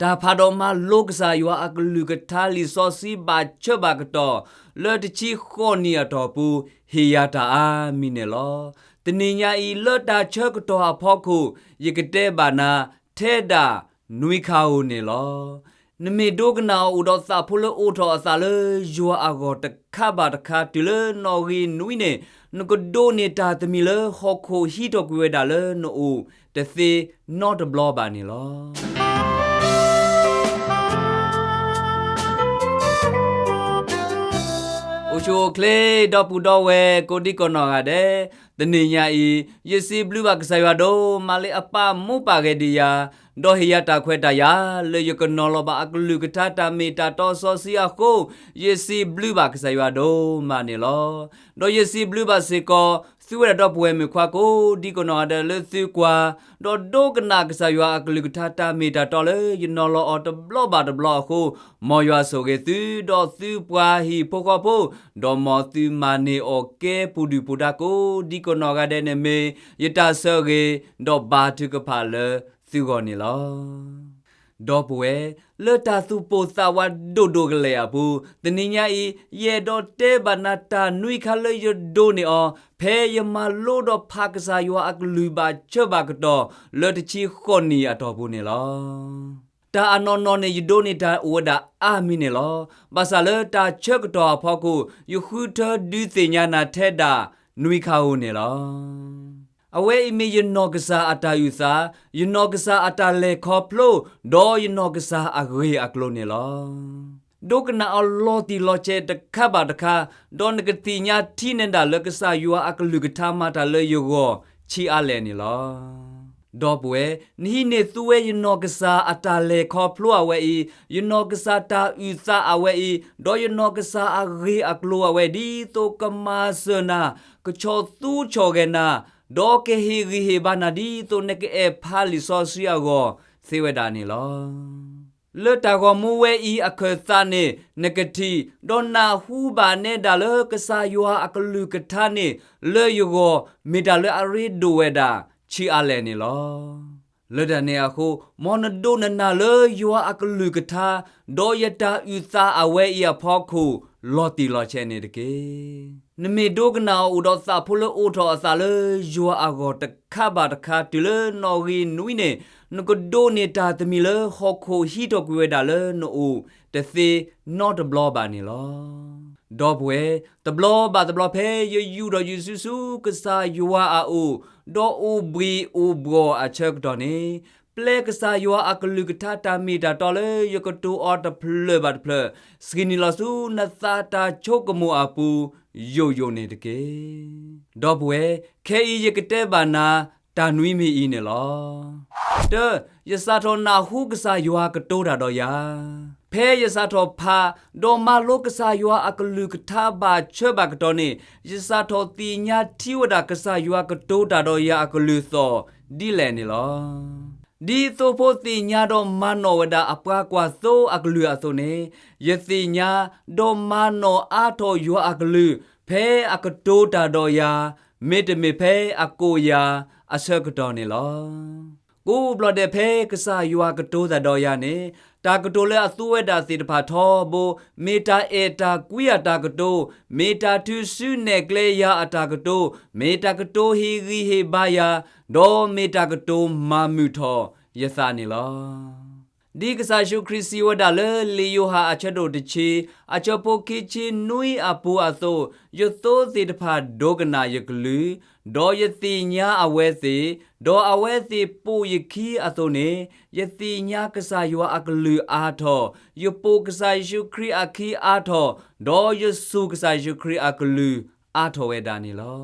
တၢ်ဖးဒိၣ်မၤလိကစၢ်ယွၤအကလုၢ်ကထါလံာ်စီဆှံဘၣ်ဆၢဘၣ်ကတီၢ် လၢတဆံဃိးနံၣ်အတီၢ်ပူၤ ဟ့ၣ်ယၤတၢ်အါမံၤန့ၣ်လီၤ. တနံၤညါအံၤ လၢတၢ်ဆၢကတီၢ်အဖီခိၣ် ယကတဲဘၣ်နၤ ထဲဒၣ်နွံခါဧိၤန့ၣ်လီၤ. နမ့ၢ်ဒိကနၣ်အီၤအိၣ်ဒီးသးဖိလၢအိးထီၣ်အသးလၢယွၤအဂီၢ်တခါဘၣ်တခါ တုၤလၢနီၣ်ဂံၢ်နွံန့ၣ် နကဒိးန့ၢ်တၢ်တမံၤလၢဟီၣ်ခိၣ်ဟံးထီၣ်ကွံာ်ဝဲဒၣ်လၢနအိၣ်တသ့နီတဘျီဘၣ်န့ၣ်လီၤ. အိၣ်ဆူၣ်အိၣ်ချ့ ဒီပုၢ်ဒီဝဲၢ်ကိးဒံကနီၢ်ဂၤဒဲး, တနံၤညါအံၤ ယစံးဘျုးဘၣ်ကစၢ်ယွၤဒိၣ်မးလၢအပာ်မူပာ်ဂဲၤဒံးယၤ, ဒီးဟ့ၣ်ယၤတၢ်ခွဲးတၢ်ယာ် လၢယကနီၤလီၤဘၣ်အကလုၢ်ကထါတၢ်မ့ၢ်တၢ်တီစီဆှံအဃိ, ယစံးဘျုးဘၣ်ကစၢ်ယွၤဒိၣ်မးန့ၣ်လီၤ. ဒီးယစံးဘျုးဘၣ်စ့ၢ်ကီး သုဝဲဒၣ်ဒီပုၢ်ဝဲၢ်မုၣ်ခွါကိးဒံကနီၢ်ဂၤဒဲးလၢသုကွၢ်, ဒီးဒိကနၣ်ကစၢ်ယွၤအကလုၢ်ကထါတၢ်မ့ၢ်တၢ်တီလၢယနီၤလီၤအီၤတဘျီဘၣ်တဘျီအဃိ, မ်ယွၤဆိၣ်ဂ့ၤသု ဒီးသုပှၤဟံၣ်ဖိဃီဖိ, ဒီးမ်သုမၤန့ၢ်အီၤကဲပူၤဒုၣ်ပူၤဒါကိးဒံကနီၢ်ဂၤဒဲးန့ၣ် မ့ၢ်ယတၢ်ဆၢဂ့ၤ, ဒီးဘါထုကဖၣ်လၢသုဂီၢ်န့ၣ်လီၤ. ဒီပုၢ်ဝဲၢ်, လၢတၢ်သူၣ်ပိၢ်သးဝးဒိၣ်ဒိၣ်ကလဲာ်အပူၤ, တနံၤညါအံၤ ယအဲၣ်ဒိးတဲဘၣ်နၤတၢ်နွံခါလၢယဒိးန့ၢ်အီၤ ဖဲယမၤလိဒီးဖးကစၢ်ယွၤအကလုၢ်ဘၣ်ဆၢဘၣ်ကတီၢ် လၢတဆံဃိးနံၣ်အတီၢ်ပူၤန့ၣ်လီၤ. တၢ်အနီၢ်နီၢ်န့ၣ် ယဒိးန့ၢ်တၢ်အိၣ်ဝဲဒၣ်အါမံၤန့ၣ်လီၤ. ဘၣ်ဆၣ်လၢတၢ်ဆၢကတီၢ်အဖီခိၣ် ယဃုထၢဒုးသ့ၣ်ညါနၤထဲဒၣ်နွံခါဧိၤန့ၣ်လီၤ. အဝဲအံၤမ့ၢ်ယနီၢ်ကစၢ်အတၢ်အုၣ်သး, ယနီၢ်ကစၢ်အတၢ်လဲၤခီဖျိ, ဒီးယနီၢ်ကစၢ်အဂ့ၢ်အကျိၤန့ၣ်လီၤ. ဒိကနၣ်အီၤလီၤတံၢ်လီၤဆဲးတခါဘၣ်တခါ, ဒီးနကသ့ၣ်ညါထံန့ၢ်ဒၣ်လၢကစၢ်ယွၤအကလုၢ်ကထါမၤတၢ်လၢယဂီၢ်ဆံးအါလဲၣ်န့ၣ်လီၤ. ဒီပုၢ်ဝဲၢ်, နဟံးန့ၢ်သူဝဲယနီၢ်ကစၢ်အတၢ်လဲၤခီဖျိအဝဲအံၤ, ယနီၢ်ကစၢ်တၢ်အုၣ်သးအဝဲအံၤ, ဒီးယနီၢ်ကစၢ်အဂ့ၢ်အကျိၤအဝဲ ဒ်သိးကမၤစၢၤနၤ, ကဆီၣ်သူဆီၣ်ဂဲၤနၤ, ဒီးကဟ့ၣ်ဂံၢ်ဟ့ၣ်ဘါနၤ ဒ်သိးနကအဲၣ်ဖးလံာ်စီဆှံအဂီၢ်သ့ဝဲဒၣ်န့ၣ်လီၤ. လၢတၢ်ဂီၤမူဝဲအံၤအခၢၣ်သးန့ၣ် နကထံၣ်, ဒီးနၢ်ဟူဘၣ်နဲဒၣ်လၢကစၢ်ယွၤအကလုၢ်ကထါန့ၣ် လၢယဂီၢ် မ့ၢ်တၢ်လၢအရ့ဒိၣ်ဝဲဒၣ်ဆံးအါလဲၣ်န့ၣ်လီၤ. လၢတၢ်န့ၣ်အဃိ, မ်နဒိးနနၢ်လၢယွၤအကလုၢ်ကထါ, ဒီးယတၢ်အုၣ်သးအဝဲအံၤအဖီခိၣ် လီၤတံၢ်လီၤဆဲးန့ၣ်တက့ၢ်. နမ့ၢ်ဒိကနၣ်အီၤအိၣ်ဒီးသးဖိလၢအိးထီၣ်အသးလၢယွၤအဂီၢ်တခါဘၣ်တခါ တုၤလၢနီၣ်ဂံၢ်နွံန့ၣ်, နကဒိးန့ၢ်တၢ်တမံၤလၢဟီၣ်ခိၣ်ဟံးထီၣ်ကွံာ်ဝဲဒၣ်လၢနအိၣ်တသ့နီတဘျီဘၣ်န့ၣ်လီၤ. ဒီပုၢ်ဝဲၢ်, တဘျီဘၣ်တဘျီဖဲယယူာ်ထီၣ်ယစုဆူကစၢ်ယွၤအအိၣ်, ဒီးအိၣ်ဘှံးအိၣ်ဘှီၣ်အဆၢကတီၢ်န့ၣ်, ပျဲကစၢ်ယွၤအကလုၢ်ကထါတၢ်မ့ၢ်တၢ်တီလၢယကတိၤအီၤတဖျၢၣ်ဘၣ်တဖျၢၣ်, စံးနုာ်လီၤဆူနသးတၢ်ဆိကမိၣ်အပူၤ ယိာ်ယိာ်န့ၣ်တက့ၢ်. ဒီပုၢ်ဝဲၢ်, ခဲအံၤယကတဲဘၣ်နၤ တၢ်နွံမံၤအံၤန့ၣ်လီၤ. တၢ, ယစးထီၣ်နၢ်ဟူကစၢ်ယွၤကတိၤတၢ်ဒီးယၤ. ဖဲယစးထီၣ်ဖး, ဒီးမၤလိကစၢ်ယွၤအကလုၢ်ကထါဘၣ်ဆၢဘၣ်ကတီၢ်န့ၣ်, ယစးထီၣ်သ့ၣ်ညါထံဝဲဒၣ်ကစၢ်ယွၤကတိၤတၢ်ဒီးယၤအကလုၢ်သီၣ်ဒ်လဲၣ်န့ၣ်လီၤ. ဒ်သိဖိသ့ၣ်ညါဒီးမၤနီၣ်ဝဲဒၣ်အပှၤကွၢ်သိအကလုၢ်အသိးန့ၣ်, ယသ့ၣ်ညါ, ဒီးမၤနီၣ်အါထီၣ်ယွၤအကလုၢ်, ဖဲအကတိၤတၢ်ဒီးယၤ, မ့တမ့ၢ်ဖဲအကိးယၤအဆၢကတီၢ်န့ၣ်လီၤ. ကိးဘျီဒဲးဖဲကစၢ်ယွၤကတိၤတၢ်ဒီးယၤန့ၣ်, တၢ်ကတိၤလၢအသူဝဲဒၣ်သ့ၣ်တဖၣ်ထီဘိ, မ့ၢ်တၢ်အဲၣ်တၢ်ကွံအတၢ်ကတိၤ, မ့ၢ်တၢ်ထုးစုနဲၣ်ကျဲယၤအတၢ်ကတိၤ, မ့ၢ်တၢ်ကတိၤဟ့ၣ်ဂံၢ်ဟ့ၣ်ဘါယၤ, ဒီးမ့ၢ်တၢ်ကတိၤမၤမုာ်ထီၣ်ယသးန့ၣ်လီၤ. ဒ်ကစၢ်ယ့ၣ်ၡူးခရံာ်စံးဝဲဒၣ်လၢလံာ်ယိၤဟၣ်အဆၢဒိၣ်တဆံ, အဆၢဖိခံဆံနွံအပူၤအသိး, ယသိသ့ၣ်တဖၣ်ဒိကနၣ်ယကလုၢ်, ဒီးယသ့ၣ်ညါအဝဲသ့ၣ်, ဒီးအဝဲသ့ၣ်ပိာ်ယခံအသိးန့ၣ်, ယသ့ၣ်ညါကစၢ်ယွၤအကလုၢ်အါထီၣ်, ယပိာ်ကစၢ်ယ့ၣ်ၡူးခရံာ်အခံအါထီၣ်, ဒီးယစိာ်ကစၢ်ယ့ၣ်ၡူးခရံာ်အကလုၢ်အါထီၣ်ဝဲဒၣ်န့ၣ်လီၤ.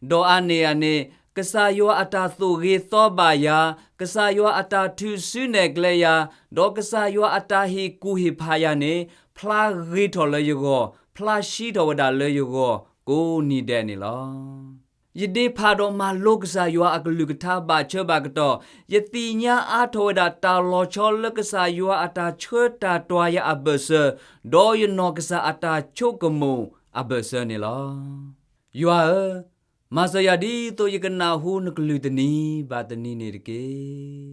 ဒီးအါန့ၢ်အန့ၣ်, ကစၢ်ယွၤအတၢ်သိၣ်ဂ့ၤသီဘၣ်ယၤ, ကစၢ်ယွၤအတၢ်ထုးစုနဲၣ်ကျဲယၤ, ဒီးကစၢ်ယွၤအတၢ်ဟ့ၣ်ကူၣ်ဟ့ၣ်ဖးယၤန့ၣ်, ဖျါဂ့ၤထီၣ်လၢယဂီၢ်, ဖျါဆှံထီၣ်ဝဲဒၣ်လၢယဂီၢ်ကိးနံၤဒဲးန့ၣ်လီၤ. ယဒ့ဖးဒီးမၤလိကစၢ်ယွၤအကလုၢ်ကထါဘၣ်ဆၢဘၣ်ကတီၢ်, ယသ့ၣ်ညါအါထီၣ်ဝဲဒၣ်တၢ်လီၤဆီလၢကစၢ်ယွၤအတၢ်ဆှၢတၢ်တွၤယၤအဘၢၣ်စၢၤ, ဒီးယနီၢ်ကစၢ်အတၢ်ဆိကမိၣ်အဘၢၣ်စၢၤန့ၣ်လီၤ. ယွၤဧၢ, မၤစၢၤယၤဒ်သိးယကနၢ်ဟူနကလုၢ်တနံၤဘၣ်တနံၤန့ၣ်တက့ၢ်.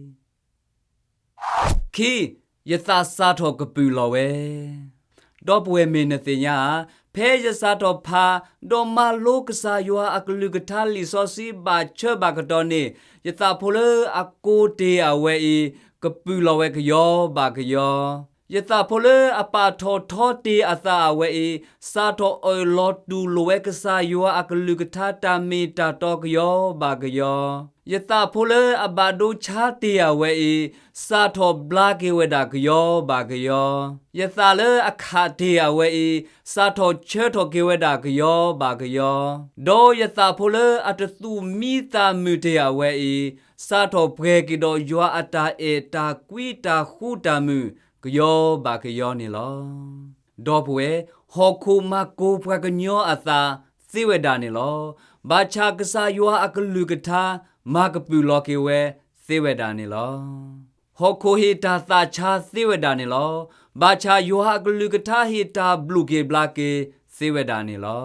ခံ, ယသးစးထီၣ်ကပုာ်လီၤဝဲ. ဒီပုၢ်ဝဲၢ်မ့ၢ်နသ့ၣ်ညါဧါ, ဖဲယစးထီၣ်ဖး, ဒီးမၤလိကစၢ်ယွၤအကလုၢ်ကထါလံာ်စီဆှံဘၣ်ဆၢဘၣ်ကတီၢ်န့ၣ်, ယသးဖိလၢအကိးတ့ၢ်အဝဲအံၤ, ကပုာ်လီၤဝဲကယီဘၣ်ကယီ. ယသးဖိလၢအပာ်ထီၣ်ထီတ့ၢ်အသးအဝဲအံၤ, စးထီၣ်အၢၣ်လီၤတူၢ်လိာ်ဝဲကစၢ်ယွၤအကလုၢ်ကထါတၢ်မ့ၢ်တၢ်တီကယီဘၣ်ကယီ. ယသးဖိလၢအဘၣ်ဒိဆါတ့ၢ်အဝဲအံၤ, စးထီၣ်ဘျါက့ၤဝဲဒၣ်ကယီဘၣ်ကယီ. ယသးလၢအခးတ့ၢ်အဝဲအံၤ, စးထီၣ်ဆၢထီၣ်က့ၤဝဲဒၣ်ကယီဘၣ်ကယီ. ဒီးယသးဖိလၢအတသူၣ်မံသးမုာ်တ့ၢ်အဝဲအံၤ, စးထီၣ်ပှဲၤက့ၤဒီးယွၤအတၢ်အဲၣ်တၢ်ကွံတၢ်ဃူတၢ်မုာ်ကယီဘၣ်ကယီန့ၣ်လီၤ. ဒီပုၢ်ဝဲၢ်, ဟီၣ်ခိၣ်မၤကိၤပှၤကညီအသးသ့ဝဲဒၣ်န့ၣ်လီၤ. ဘၣ်ဆၣ်ကစၢ်ယွၤအကလုၢ်ကထါမၤကပုာ်လီၤက့ၤဝဲသ့ဝဲဒၣ်န့ၣ်လီၤ. ဟီၣ်ခိၣ်ဟ့ၣ်တၢ်သးဆါသ့ဝဲဒၣ်န့ၣ်လီၤ. ဘၣ်ဆၣ်ယွၤအကလုၢ်ကထါဟ့ၣ်တၢ်ဘျုးက့ၤဘျါက့ၤသ့ဝဲဒၣ်န့ၣ်လီၤ.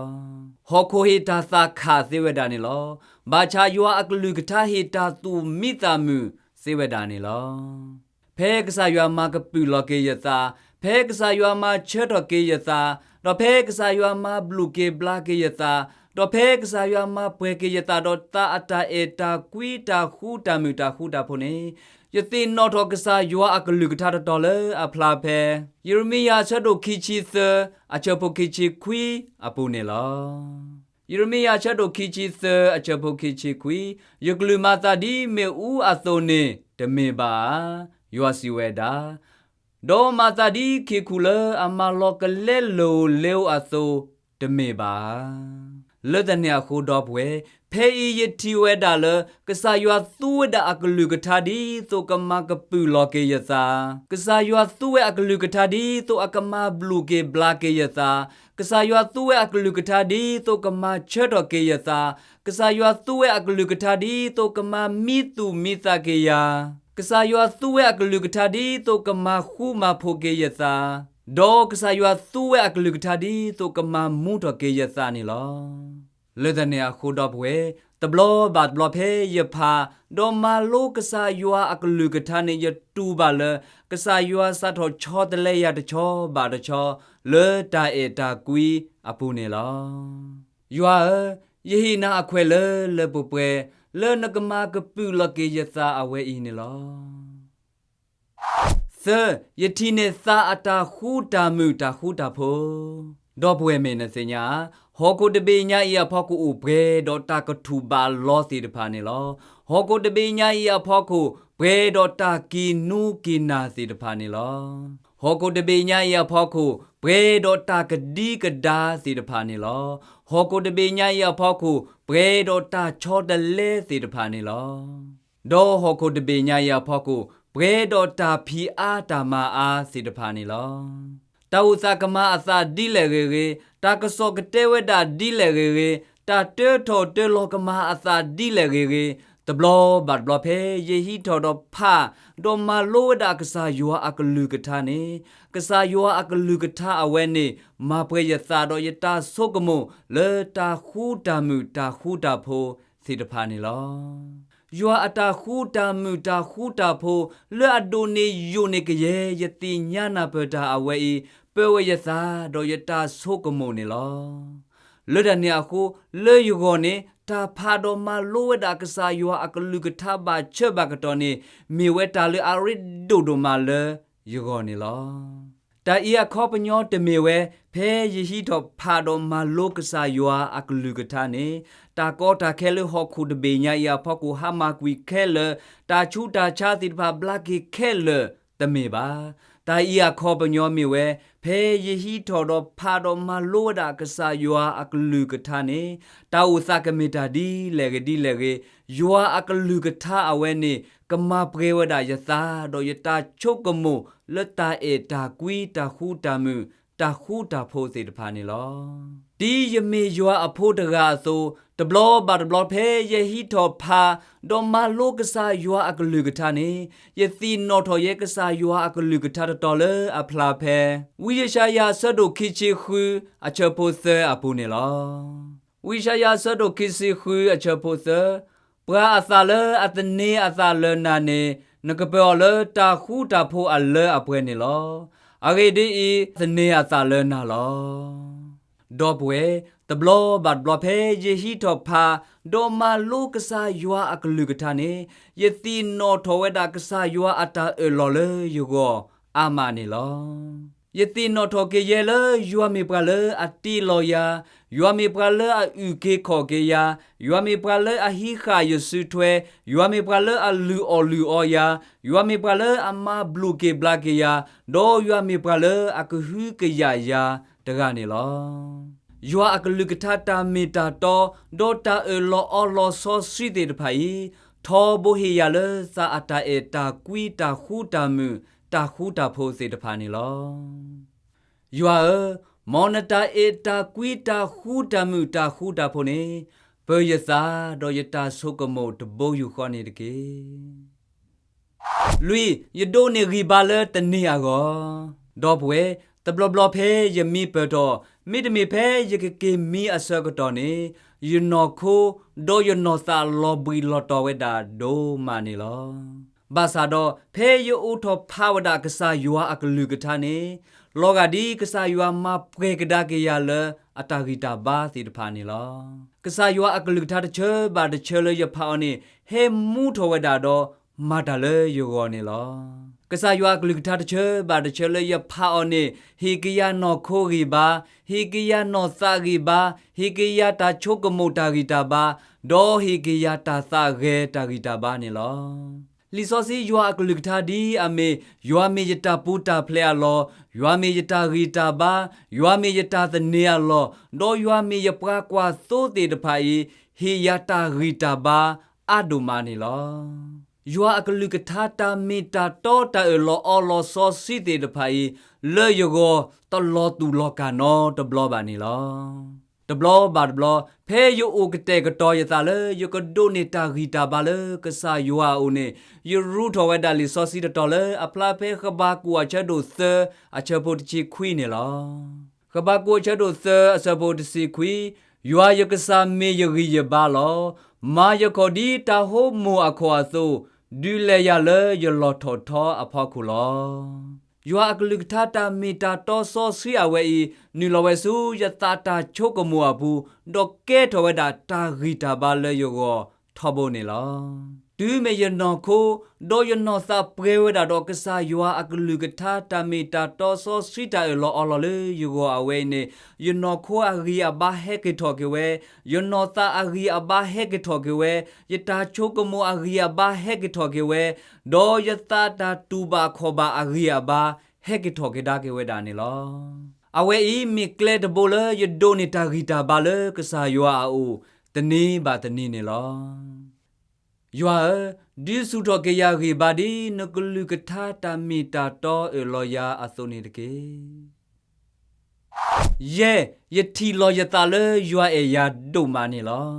ဟီၣ်ခိၣ်ဟ့ၣ်တၢ်သးခးသ့ဝဲဒၣ်န့ၣ်လီၤ. ဘၣ်ဆၣ်ယွၤအကလုၢ်ကထါဟ့ၣ်တၢ်သူၣ်မံသးမုာ်သ့ဝဲဒၣ်န့ၣ်လီၤ. ဖဲကစၢ်ယွၤမၤကပုာ်လီၤက့ၤယသး, ဖဲကစၢ်ယွၤမၤဆၢထီၣ်က့ၤယသး, ဒီးဖဲကစၢ်ယွၤမၤဘျုးက့ၤဘျါက့ၤယသး, ဒီးဖဲကစၢ်ယွၤမၤပှဲၤက့ၤယသးဒီးသးအတၢ်အဲၣ်တၢ်ကွံတၢ်ဃူတၢ်မုာ်တၢ်ဃူတၢ်ဖိးန့ၣ်, ယသ့ၣ်နီၣ်ထီၣ်ကစၢ်ယွၤအကလုၢ်ကထါတတီၤလၢအဖျါဖဲ ယံးရမံယၤအဆၢဒိၣ်ခံဆံသၢ အဆၢဖိခံဆံခွံအပူၤန့ၣ်လီၤ. ယံးရမံယၤအဆၢဒိၣ်ခံဆံသၢ အဆၢဖိခံဆံခွံ, ယကလုၢ်မၤသးဒ်မ့ၣ်အူအသိးန့ၣ် တမ့ၢ်ဘၣ်ဧါ, ယွၤစံးဝဲဒၣ်, ဒီးမၤသးဒ်ခ့ၣ်ခူၣ်လၢအမၤလီၤကလဲလိာ်လ့ဧိၤအသိး တမ့ၢ်ဘၣ်ဧါ. လၢတၢ်န့ၣ်အဃိ ဒီပုၢ်ဝဲၢ်, ဖဲအံၤယထံၣ်ဝဲဒၣ်လၢ ကစၢ်ယွၤသူဝဲဒၣ်အကလုၢ်ကထါဒ်သိးကမၤကပုာ်လီၤက့ၤယသး, ကစၢ်ယွၤသူဝဲအကလုၢ်ကထါဒ်သိးအကမၤဘျုးက့ၤဘျါက့ၤယသး, ကစၢ်ယွၤသူဝဲအကလုၢ်ကထါဒ်သိးကမၤဆၢထီၣ်က့ၤယသး, ကစၢ်ယွၤသူဝဲအကလုၢ်ကထါဒ်သိးကမၤမံသူၣ်မံသးက့ၤယၤ, ကစၢ်ယွၤသူဝဲအကလုၢ်ကထါဒ်သိးကမၤဃူမၤဖိးက့ၤယသး, ဒီးကစၢ်ယွၤသူဝဲအကလုၢ်ကထါဒ်သိးကမၤမူထီၣ်က့ၤယသးန့ၣ်လီၤ. လၢတၢ်န့ၣ်အဃိ ဒီပုၢ်ဝဲၢ်, တဘျီဘၣ်တဘျီဖဲယဖး ဒီးမၤလိကစၢ်ယွၤအကလုၢ်ကထါန့ၣ် ယတူၢ်ဘၣ်လၢ ကစၢ်ယွၤစးထီၣ်ဆီတလဲယၤတဆီဘၣ်တဆီ လၢတၢ်အဲၣ်တၢ်ကွံအပူၤန့ၣ်လီၤ. ယွၤဧၢ, ယဟ့ၣ်နၤအခွဲးလၢလၢပှဲၤပှဲၤ လၢနကမၤကပုာ်လီၤက့ၤယသးအဝဲအံၤန့ၣ်လီၤ. သၢ, ယထံၣ်န့ၢ်သးအတၢ်ဃူတၢ်မုာ်တၢ်ဃူတၢ်ဖိး. ဒီပုၢ်ဝဲၢ်မ့ၢ်နသ့ၣ်ညါဧါ, ဟီၣ်ခိၣ်တဘ့ၣ်ညါအံၤအဖီခိၣ်အိၣ်ပှဲၤဒီးတၢ်ကထူၣ်ဘးလီသ့ၣ်တဖၣ်န့ၣ်လီၤ. ဟီၣ်ခိၣ်တဘ့ၣ်ညါအံၤအဖီခိၣ် ပှဲၤဒီးတၢ်ကံၢ်နူကံၢ်နၢ်သ့ၣ်တဖၣ်န့ၣ်လီၤ. ဟီၣ်ခိၣ်တဘ့ၣ်ညါအံၤအဖီခိၣ် ပှဲၤဒီးတၢ်ကဒံကဒါသ့ၣ်တဖၣ်န့ၣ်လီၤ. ဟီၣ်ခိၣ်တဘ့ၣ်ညါအံၤအဖီခိၣ် ပှဲၤဒီးတၢ်ဆီတလဲသ့ၣ်တဖၣ်န့ၣ်လီၤ. ဒီးဟီၣ်ခိၣ်တဘ့ၣ်ညါအံၤအဖီခိၣ် ပှဲၤဒီးတၢ်ဖံးအါတၢ်မၤအါသ့ၣ်တဖၣ်န့ၣ်လီၤ. တၢ်အိၣ်သးကမၤအသးဒ်လဲၣ်ဂ့ၤဂ့ၤ, တၢ်ကစီၣ်ကတဲဝဲဒၣ်ဒ်လဲၣ်ဂ့ၤဂ့ၤ, တၢ်တၢထီၣ်တၢလီၤကမၤအသးဒ်လဲၣ်ဂ့ၤဂ့ၤ, တဘျီဘၣ်တဘျီဖဲယဟံးထီၣ်ဒီးဖး ဒီးမၤလိဝဲဒၣ်ကစၢ်ယွၤအကလုၢ်ကထါန့ၣ်, ကစၢ်ယွၤအကလုၢ်ကထါအဝဲန့ၣ် မၤပှဲၤယသးဒီးယတၢ်ဆိကမိၣ်လၢတၢ်ဃူတၢ်မုာ်တၢ်ဃူတၢ်ဖိး သ့ၣ်တဖၣ်န့ၣ်လီၤ. ယွၤအတၢ်ဃူတၢ်မုာ်တၢ်ဃူတၢ်ဖိး လၢအဒိၣ်န့ၢ်ယိာ်န့ၢ်ကယဲၢ် ယသ့ၣ်ညါနၢ်ပၢၢ်တၢ်အဝဲအံၤ ပၢဝဲယသးဒီးယတၢ်ဆိကမိၣ်န့ၣ်လီၤ. လၢတၢ်န့ၣ်အဃိ လၢယဂီၢ်န့ၣ် တၢ်ဖးဒီးမၤလိဝဲဒၣ်ကစၢ်ယွၤအကလုၢ်ကထါဘၣ်ဆၢဘၣ်ကတီၢ်န့ၣ် မ့ၢ်ဝဲတၢ်လၢအရ့ဒိၣ်ဒိၣ်မးလၢယဂီၢ်န့ၣ်လီၤ. တၢ်အံၤအခီပညီတမ့ၢ်ဝဲ ဖဲယဟံးထီၣ်ဖးဒီးမၤလိကစၢ်ယွၤအကလုၢ်ကထါန့ၣ် တၢ်ကီတၢ်ခဲလၢဟီၣ်ခိၣ်တဘ့ၣ်ညါအံၤအဖီခိၣ်ဟါမၢ်ကွံာ်ခဲလၢာ်, တၢ်ဆူးတၢ်ဆါသ့ၣ်တဖၣ်ဘျါက့ၤခဲလၢာ် တမ့ၢ်ဘၣ်. တၢ်အံၤအခီပညီမ့ၢ်ဝဲ ဖဲယဟံးထီၣ်ဒီးဖးဒီးမၤလိဝဲဒၣ်ကစၢ်ယွၤအကလုၢ်ကထါန့ၣ် တၢ်အိၣ်သးကမ့ၢ်တၢ်ဒ်လဲၣ်ဂ့ၤဒ်လဲၣ်ဂ့ၤ, ယွၤအကလုၢ်ကထါအဝဲန့ၣ် ကမၤပှဲၤဝဲဒၣ်ယသး ဒီးယတၢ်ဆိကမိၣ်လၢတၢ်အဲၣ်တၢ်ကွံတၢ်ဃူတၢ်မုာ် တၢ်ဃူတၢ်ဖိးသ့ၣ်တဖၣ်န့ၣ်လီၤ. ဒ်ယမ့ၢ်ယွၤအဖိတဂၤအသိး, တဘျီဘၣ်တဘျီဖဲယဟံးထီၣ်ဖး ဒီးမၤလိကစၢ်ယွၤအကလုၢ်ကထါန့ၣ် ယသ့ၣ်နီၣ်ထီၣ်ယဲကစၢ်ယွၤအကလုၢ်ကထါတတီၤလၢအဖျါဖဲ ဝံယၡါယၤအဆၢဒိၣ်ခံဆံဃု အဆၢဖိသၢအပူၤန့ၣ်လီၤ. ဝံယၡါယၤအဆၢဒိၣ်ခံဆံဃုအဆၢဖိသၢ, ပှၤအသးလၢအသန့ၤအသးလၢနၤန့ၣ် နကပၢၤအီၤလၢတၢ်ဃူတၢ်ဖိးအလၢအပှဲၤန့ၣ်လီၤ. အဂ့ၢ်ဒ်အံၤ, သန့ၤအသးလၢနၤလီၤ. ဒီပုၢ်ဝဲၢ်, တဘျီဘၣ်တဘျီဖဲယဟံးထီၣ်ဖး, ဒီးမၤလိကစၢ်ယွၤအကလုၢ်ကထါန့ၣ်, ယသ့ၣ်နီၣ်ထီၣ်ဝဲဒၣ်ကစၢ်ယွၤအတၢ်အၢၣ်လီၤလၢယဂီၢ်အါမးန့ၣ်လီၤ. ယသ့ၣ်နီၣ်ထီၣ်က့ၤယဲလၢယွၤမ့ၢ်ပှၤလၢအတ့လီၤယၤ, ယွၤမ့ၢ်ပှၤလၢအအုၣ်က့ၤခီၣ်က့ၤယၤ, ယွၤမ့ၢ်ပှၤလၢအဟံးဃာ်ယစုထွဲ, ယွၤမ့ၢ်ပှၤလၢအလုၢ်အီၣ်လုၢ်အီယၤ, ယွၤမ့ၢ်ပှၤလၢအမၤဘျုးက့ၤဘျါက့ၤယၤ, ဒီးယွၤမ့ၢ်ပှၤလၢအကဟုကယာ်ယၤတဂၤန့ၣ်လီၤ. ယွၤအကလုၢ်ကထါတၢ်မ့ၢ်တၢ်တီ, ဒီးတၢ်အၢၣ်လီၤအီလီၤစီဆှံသ့ၣ်တဖၣ်အံၤ, ထီဘိဟ့ၣ်ယၤလၢသးအတၢ်အဲၣ်တၢ်ကွံတၢ်ဃူတၢ်မုာ်တၢ်ဃူတၢ်ဖိးသ့ၣ်တဖၣ်န့ၣ်လီၤ. ယွၤဧၢ, မ်နတၢ်အဲၣ်တၢ်ကွံတၢ်ဃူတၢ်မုာ်တၢ်ဃူတၢ်ဖိးန့ၣ်, ပၢၤယသးဒီးယတၢ်ဆိကမိၣ်တဘိယူၢ်ဃီန့ၣ်တက့ၢ်. လွံၢ်, ယဒိးန့ၢ်ဂံၢ်ဘါလၢတနံၤအဂီၢ်. ဒီပုၢ်ဝဲၢ်, တဘျီဘျီဖဲယမံပၢၢ်ထီၣ်, မ့တမ့ၢ်ဖဲယကက့ၤမံအဆၢကတီၢ်န့ၣ်, ယနီၢ်ခိ, ဒီးယနီၢ်သးလီၤဘှံးလီၤတီၤဝဲဒၣ်ဒိၣ်မးန့ၣ်လီၤ. ဘၣ်ဆၣ်ဒီး ဖဲယအိးထီၣ်ဖးဝဲဒၣ်ကစၢ်ယွၤအကလုၢ်ကထါန့ၣ်, လီၤဂာ်ဒ်ကစၢ်ယွၤမၤပှဲၤကဒါက့ၤယၤလၢအတၢ်ဂံၢ်တၢ်ဘါသ့ၣ်တဖၣ်န့ၣ်လီၤ. ကစၢ်ယွၤအကလုၢ်ကထါတဆၢဘၣ်တဆၢလၢယဖးအီၤန့ၣ်, ဟဲမူထီၣ်ဝဲဒၣ်ဒီး မၤတၢ်လၢယဂီၢ်န့ၣ်လီၤ. ကစၢ်ယွၤအကလုၢ်ကထါတဆၢဘၣ်တဆၢလၢယဖးအီၤန့ၣ်, ဟ့ၣ်က့ၤယၤနီၢ်ခိဂံၢ်ဘါ, ဟ့ၣ်က့ၤယၤနီၢ်သးဂံၢ်ဘါ, ဟ့ၣ်က့ၤယၤတၢ်ဆိကမိၣ်တၢ်ဂံၢ်တၢ်ဘါ, ဒီးဟ့ၣ်က့ၤယၤတၢ်သးဂဲၤတၢ်ဂံၢ်တၢ်ဘါန့ၣ်လီၤ. လံာ်စီဆှံယွၤအကလုၢ်ကထါဒ်အမ့ၢ်, ယွၤမ့ၢ်ယတၢ်ပူၤတၢ်ဖျဲးအလီၢ်, ယွၤမ့ၢ်ယတၢ်ဂံၢ်တၢ်ဘါ, ယွၤမ့ၢ်ယတၢ်သန့ၤအလီၢ်, ဒီးယွၤမ့ၢ်ယပှၤကွၢ်သိသ့ၣ်တဖၣ်အံၤ, ဟ့ၣ်ယၤတၢ်ဂံၢ်တၢ်ဘါအါဒိၣ်မးန့ၣ်လီၤ. ယွၤအကလုၢ်ကထါတၢ်မ့ၢ်တၢ်တီတၢ်အၢၣ်လီၤအီလီၤစီဆှံသ့ၣ်တဖၣ်အံၤ, လၢယဂီၢ်တလီၤတူာ်လီၤကာ်နီတဘျီဘၣ်န့ၣ်လီၤ. တဘျီဘၣ်တဘျီ, ဖဲယအိၣ်ကတဲာ်ကတီၤယသးလၢယကဒိးန့ၢ်တၢ်ဂံၢ်တၢ်ဘါလၢကစၢ်ယွၤအအိၣ်န့ၣ်, ယရူးထီၣ်ဝဲဒၣ်လံာ်စီဆှံတတီၤလၢအဖျါဖဲဃဘးကူာ်အဆၢဒိၣ်သၢအဆၢဖိတဆံခွံန့ၣ်လီၤ. ဃဘးကူာ်အဆၢဒိၣ်သၢအဆၢဖိတဆံခွံ, ယွၤယကစၢ်မ့ၢ်ယဂံၢ်ယဘါလီၤ. မၤယခီၣ်ဒ်တၢ်ဟိးမိၢ်အခီၣ်အသိး, ဒုးလဲၤယၤလၢယလီၢ်ထီၣ်ထီအဖီခိၣ်လီၤ. ယွၤအကလုၢ်ကထါတၢ်မ့ၢ်တၢ်တီစီဆှံအဝဲအံၤ, နုာ်လီၤဝဲဆူယသးတၢ်ဆိကမိၣ်အပူၤ, ဒီးကဲထီၣ်ဝဲဒၣ်တၢ်ဂံၢ်တၢ်ဘါလၢယဂီၢ်ထီဘိန့ၣ်လီၤ. တုၤမ့ၢ်ယနီၢ်ခိ, ဒီးယနီၢ်သးပှဲၤဝဲဒၣ်ဒီးကစၢ်ယွၤအကလုၢ်ကထါတၢ်မ့ၢ်တၢ်တီစီဆှံတၢ်အၢၣ်လီၤအီလီၤလၢယဂီၢ်အဝဲအံၤန့ၣ်, ယနီၢ်ခိအဂံၢ်အဘါဟဲက့ၤထီၣ်က့ၤဝဲ, ယနီၢ်သးအဂံၢ်အဘါဟဲက့ၤထီၣ်က့ၤဝဲ, ယတၢ်ဆိကမိၣ်အဂံၢ်အဘါဟဲက့ၤထီၣ်က့ၤဝဲ, ဒီးယသးတၢ်တူၢ်ဘၣ်ခီၣ်ဘၣ်အဂံၢ်အဘါ ဟဲက့ၤထီၣ်က့ၤဒါက့ၤဝဲဒၣ်န့ၣ်လီၤ. အဝဲအံၤမ့ၢ်ကျဲတဘိလၢယဒိးန့ၢ်တၢ်ဂံၢ်တၢ်ဘါလၢကစၢ်ယွၤအအိၣ် တနံၤဘၣ်တနံၤန့ၣ်လီၤ. ယွၤဧၢ, ဒုးဆူၣ်ထီၣ်က့ၤယၤဂံၢ်ဘါဒ်နကလုၢ်ကထါတၢ်မ့ၢ်တၢ်တီအၢၣ်လီၤယၤအသိးန့ၣ်တက့ၢ်. ယဲၢ်, ယထံၣ်လီၤယသးလၢယွၤအဲၣ်ယၤဒိၣ်မးန့ၣ်လီၤ.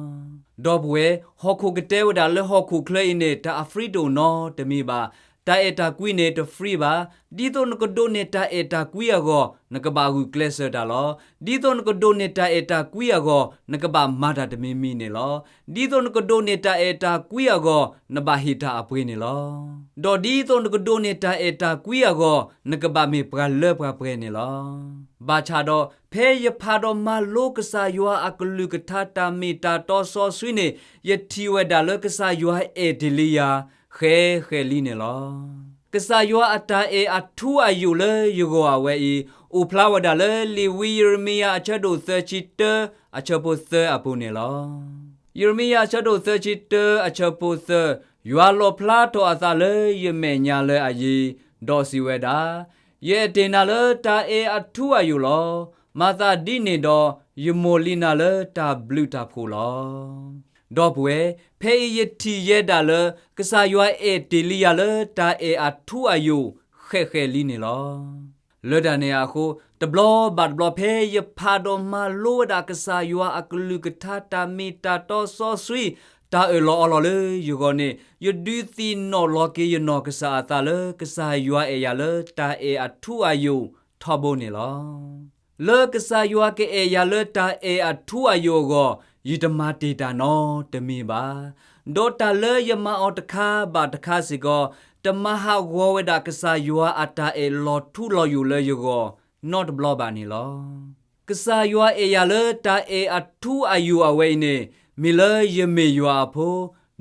ဒီပုၢ်ဝဲၢ်, ဟီၣ်ခိၣ်ကတဲဝဲဒၣ်လၢဟီၣ်ခိၣ်ချၢအံၤန့ၣ် တၢ်အfreeတအိၣ်နီတမံၤဘၣ်. တၢ်အဲၣ်တၢ်ကွံန့ၣ်တfreeဘၣ်. ဒ်သိးနကဒိးန့ၢ်တၢ်အဲၣ်တၢ်ကွံအဂီၢ် နကဘၣ်ဂုာ်ကျဲးစၢးတၢ်လီၤ. ဒ်သိးနကဒိးန့ၢ်တၢ်အဲၣ်တၢ်ကွံအဂီၢ် နကဘၣ်မၤတၢ်တမံၤမံၤန့ၣ်လီၤ. ဒ်သိးနကဒိးန့ၢ်တၢ်အဲၣ်တၢ်ကွံအဂီၢ် နဘၣ်ဟ့ၣ်တၢ်အပှ့ၤန့ၣ်လီၤ. ဒီးဒ်သိးနကဒိးန့ၢ်တၢ်အဲၣ်တၢ်ကွံအဂီၢ် နကဘၣ်မ့ၢ်ပှၤလၢပှၤပှဲၤန့ၣ်လီၤ. ဘၣ်ဆၣ်ဒီး ဖဲယဖးဒီးမၤလိကစၢ်ယွၤအကလုၢ်ကထါတၢ်မ့ၢ်တၢ်တီစီဆှံန့ၣ် ယထံၣ်ဝဲဒၣ်လၢကစၢ်ယွၤအဲၣ်တ့ၢ်လံယၤ ဃဲးဃဲးလံန့ၣ်လီၤ. ကစၢ်ယွၤအတၢ်အဲၣ်အထူအယိာ်လၢယဂီၢ်အဝဲအံၤ အိၣ်ဖျါဝဲဒၣ်လၢလံာ်ဝံယံးရမံယၤအဆၢဒိၣ်သၢဆံတၢ အဆၢဖိသၢအပူၤန့ၣ်လီၤ. ယံးရမံယၤအဆၢဒိၣ်သၢဆံတၢ အဆၢဖိသၢ, ယွၤလီၣ်ဖျါထီၣ်အသးလၢယမဲာ်ညါလၢအယံၤ, ဒီးစံးဝဲဒၣ်, ယအဲၣ်တ့ၢ်နၤလၢတၢ်အဲၣ်အထူအယိာ်လီၤ. မၤသးဒ်န့ၣ်ဒီး, ယမိၢ်လံနၤလၢတၢ်ဘျုးတၢ်ဖှိၣ်လီၤ. ဒီပုၢ်ဝဲၢ်, ဖဲအံၤယထံၣ်ယဲဒၣ်လၢ ကစၢ်ယွၤအဲၣ်တ့ၢ်လံယၤလၢတၢ်အဲၣ်အထူအယိာ် ဃဲးဃဲးလံန့ၣ်လီၤ. လၢတၢ်န့ၣ်အဃိ, တဘျီဘၣ်တဘျီဖဲယဖးဒီးမၤလိဝဲဒၣ်ကစၢ်ယွၤအကလုၢ်ကထါ တၢ်မ့ၢ်တၢ်တီစီဆှံ တၢ်အၢၣ်လီၤအီလီၤလၢယဂီၢ်န့ၣ်, ယဒုးသ့ၣ်နီၣ်လီၤက့ၤယနီၢ်ကစၢ်အသးလၢ ကစၢ်ယွၤအဲၣ်ယၤလၢတၢ်အဲၣ်အထူအယိာ်ထီဘိန့ၣ်လီၤ. လၢကစၢ်ယွၤကအဲၣ်ယၤလၢတၢ်အဲၣ်အထူအယိာ်အဂီၢ်, ယတမၤတ့ၢ်တၢ်နီတမံၤဘၣ်. ဒီးတၢ်လၢယမၤအီၤတခါဘၣ်တခါစ့ၢ်ကီး, တမၤဟးဂီၤဝဲဒၣ်ကစၢ်ယွၤအတၢ်အဲၣ်လီၤထူလီၤယိာ်လၢယဂီၢ် နီတဘျီဘၣ်န့ၣ်လီၤ. ကစၢ်ယွၤအဲၣ်ယၤလၢတၢ်အဲၣ်အထူအယိာ်အဝဲအံၤန့ၣ် မ့ၢ်လၢယမ့ၢ်ယွၤအဖိ,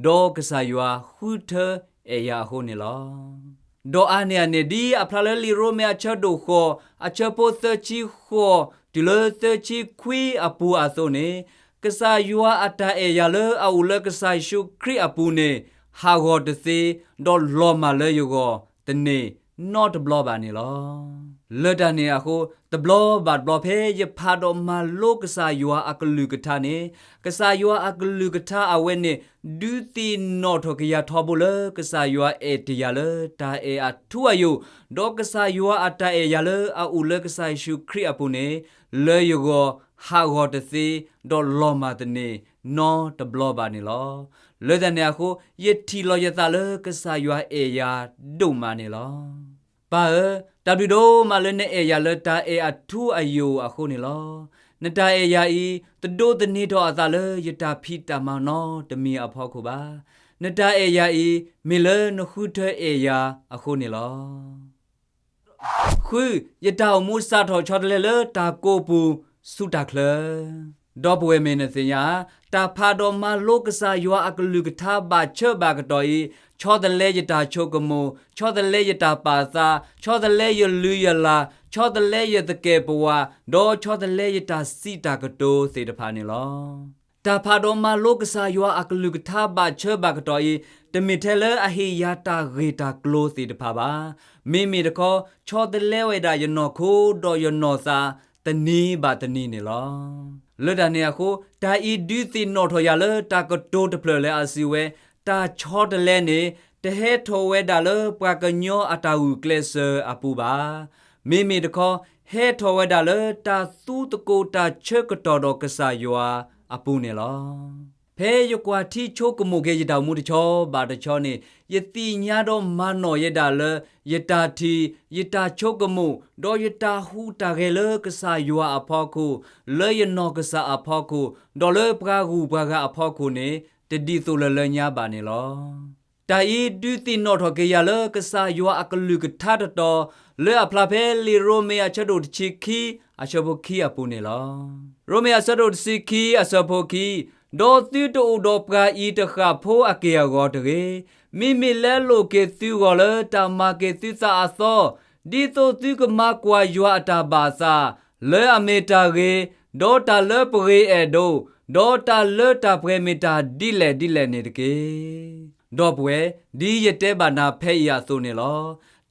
ဒီးကစၢ်ယွၤဃုထၢအဲၣ်ယၤအဃိန့ၣ်လီၤ. ဒီးအါန့ၢ်အန့ၣ် ဒ်အဖျါလၢလံာ်ရိမ့ၤအဆၢဒိၣ်ဃိး အဆၢဖိသၢဆံဃိး တုၤလၢသၢဆံခွံအပူၤအသိးန့ၣ်, ကစၢ်ယွၤအတၢ်အဲၣ်ယၤလၢအအိၣ်လၢကစၢ်ယ့ၣ်ၡူးခရံာ်အပူၤန့ၣ် ဟးဂီၤတသ့, ဒီးလီၤမၢ်လၢယဂီၢ်တန့ၢ်နီတဘျီဘၣ်န့ၣ်လီၤ. လၢတၢ်န့ၣ်အဃိ တဘျီဘၣ်တဘျီဖဲယဖးဒီးမၤလိကစၢ်ယွၤအကလုၢ်ကထါန့ၣ်, ကစၢ်ယွၤအကလုၢ်ကထါအဝဲန့ၣ် ဒုးသ့ၣ်နီၣ်ထီၣ်က့ၤယၤထီဘိလၢကစၢ်ယွၤအဲၣ်တ့ၢ်ယၤလၢတၢ်အဲၣ်အထူအယိာ်, ဒီးကစၢ်ယွၤအတၢ်အဲၣ်ယၤလၢအအိၣ်လၢကစၢ်ယ့ၣ်ၡူးခရံာ်အပူၤန့ၣ် လၢယဂီၢ်ဟးဂီၤတသ့, ဒီးလီၤမၢ်တန့ၢ်နီတဘျီဘၣ်န့ၣ်လီၤ. လၢတၢ်န့ၣ်အဃိ ယထံၣ်လီၤယသးလၢကစၢ်ယွၤအဲၣ်ယၤဒိၣ်မးန့ၣ်လီၤ. ပၢ်ဧၢ, တၢ်ဘျုးဒိၣ်မးလၢနအဲၣ်ယၤလၢတၢ်အဲၣ်အထူအယိာ်အဃိန့ၣ်လီၤ. နတၢ်အဲၣ်ယၤအံၤ တဒိးသန့ၤထီၣ်အသးလၢယတၢ်ဖံးတၢ်မၤနီတမံၤအဖီခိၣ်ဘၣ်. နတၢ်အဲၣ်ယၤအံၤ မ့ၢ်လၢနဃုထၢအဲၣ်ယၤအဃိန့ၣ်လီၤ. ဃု, ယတၢ်အိၣ်မူစးထီၣ်ဆီတလဲလၢတၢ်ကိးပူၤဆူတၢ်ချၢ ဒီပုၢ်ဝဲၢ်မ့ၢ်နသ့ၣ်ညါ, တၢ်ဖးဒီးမၤလိကစၢ်ယွၤအကလုၢ်ကထါဘၣ်ဆၢဘၣ်ကတီၢ်အံၤ ဆီတလဲယတၢ်ဆိကမိၣ်, ဆီတလဲယတၢ်ပာ်သး, ဆီတလဲယလုၢ်ယလၢ်, ဆီတလဲယသကဲာ်ပဝး, ဒီးဆီတလဲယတၢ်စံးတၢ်ကတိၤသ့ၣ်တဖၣ်န့ၣ်လီၤ. တၢ်ဖးဒီးမၤလိကစၢ်ယွၤအကလုၢ်ကထါဘၣ်ဆၢဘၣ်ကတီၢ်အံၤ တမ့ၢ်ထဲလၢအဟ့ၣ်ယၤတၢ်ဂ့ၢ်တၢ်ကျိၤသ့ၣ်တဖၣ်ဘၣ်. မ့မ့ၢ်တခီ ဆီတလဲဝဲဒၣ်ယနီၢ်ခိဒီးယနီၢ်သး တနံၤဘၣ်တနံၤန့ၣ်လီၤ. လၢတၢ်န့ၣ်အဃိ တၢ်အံၤဒုးသ့ၣ်နီၣ်ထီၣ်ယၤလၢတၢ်ကတိၤတဖျၢၣ်လၢအစံးဝဲ, တၢ်ဆီတလဲန့ၣ် တဟဲထီၣ်ဝဲဒၣ်လၢပှၤကညီအတၢ်ဂုာ်ကျဲးစၢးအပူၤဘၣ်. မ့မ့ၢ်တခီ ဟဲထီၣ်ဝဲဒၣ်လၢတၢ်သူသကိးတၢ်ဆၢကတီၢ်ဒီးကစၢ်ယွၤအပူၤန့ၣ်လီၤ. ဖဲယကွၢ်ထံဆိကမိၣ်က့ၤယတၢ်အိၣ်မူတဆီဘၣ်တဆီန့ၣ် ယသ့ၣ်ညါဒီးမၤနီၣ်ယဲဒၣ်လၢ ယတၢ်ထံၣ်, ယတၢ်ဆိကမိၣ်, ဒီးယတၢ်ဟူးတၢ်ဂဲၤလၢကစၢ်ယွၤအဖီခိၣ်, လၢယနီၢ်ကစၢ်အဖီခိၣ်, ဒီးလၢပှၤဂုၤပှၤဂၤအဖီခိၣ်န့ၣ် တဒ်သိးလၢလၢညါဘၣ်န့ၣ်လီၤ. တၢ်အံၤဒုးသ့ၣ်နီၣ်ထီၣ်က့ၤယၤလၢကစၢ်ယွၤအကလုၢ်ကထါတတီၤ လၢအဖျါဖဲလံာ်ရိမ့ၤအဆၢဒိၣ်တဆံခံ အဆၢဖိခံအပူၤန့ၣ်လီၤ. ရိမ့ၤအဆၢဒိၣ်တဆံခံ အဆၢဖိခံ, ဒီးသုတအိၣ်ဒီးပှၤအံၤတဃၣ်ဖိအက့ၢ်အဂီၤတဂ့ၤ. မ့မ့ၢ်လဲလိာ်က့ၤသုဂီၢ်လၢတၢ်မၤက့ၤသုသးအသီ, ဒ်သိးသုကမၤကွၢ်ယွၤအတၢ်ဘၣ်သး, လၢအမ့ၢ်တၢ်ဂ့ၤ, ဒီးတၢ်လၢပဂ့ၤအဲၣ်ဒိး, ဒီးတၢ်လၢတၢ်ပှဲၤမ့ၢ်တၢ်ဒ်လဲၣ်ဒ်လဲၣ်န့ၣ်တက့ၢ်. ဒီပုၢ်ဝဲၢ်, ဒ်ယတဲဘၣ်နၤဖဲအံၤအသိးန့ၣ်လီၤ.